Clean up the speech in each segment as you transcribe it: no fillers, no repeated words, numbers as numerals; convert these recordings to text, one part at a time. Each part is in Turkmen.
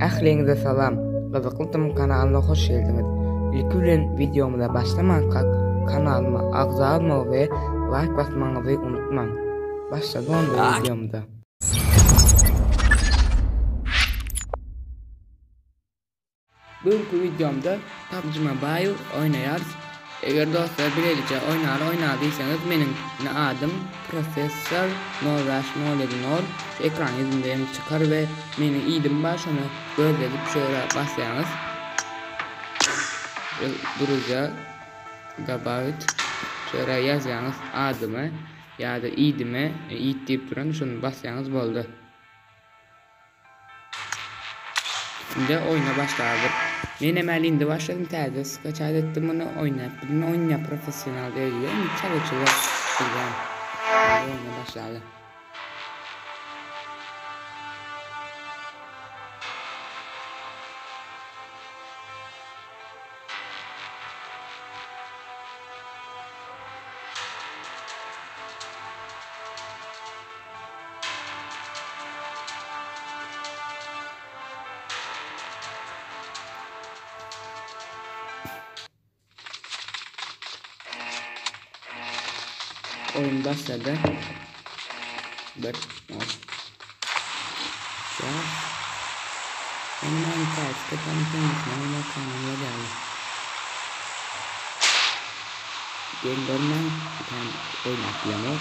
Ähliňize salam! Gyzykly Tm kanalyna hoş geldiňiz! Ilki bilen wideomyza başlamankak kanalyma agza bolmagy we laýk basmagyňyzy unutmaň! Başladyk onda wideomyza. Bu günki wideomda PUBG Mobile oýnaýarys. Eger dostlar bilelikde oýnaly oýnaly diýseňiz meniň adym Professor 05 070 şu ekran ýüzünde hem çykar we meniň idim bar şony gözledip şu ýere basýaňyz. Druzýa dobawit şu ýere ýazýaňyz adymy ýa-da idimi id diýip duran şony basýaňyz boldy. Indi oýna başladyk. Menem äli indi başladym täze skaçat etdim muny oýnap bilme oýna professional derejede indi çala-çula bilýän. Indi oýna başlaly. Oyun başladı. Bir, on. Ya. Benim aynı terste tanıtılmışım. Oyun kanalına geldi. Gel görmän, ben oýnap bilemok.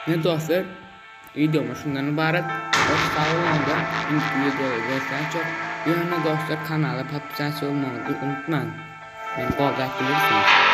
Ne dostlar, videomuz şundan ybarat. Hoş sag boluň onda. Indiki videoda görüşýänçä. Ýöne dostlar kanala podpisasiýa bolmagy unutmaň. Meni goldap bilersiňiz.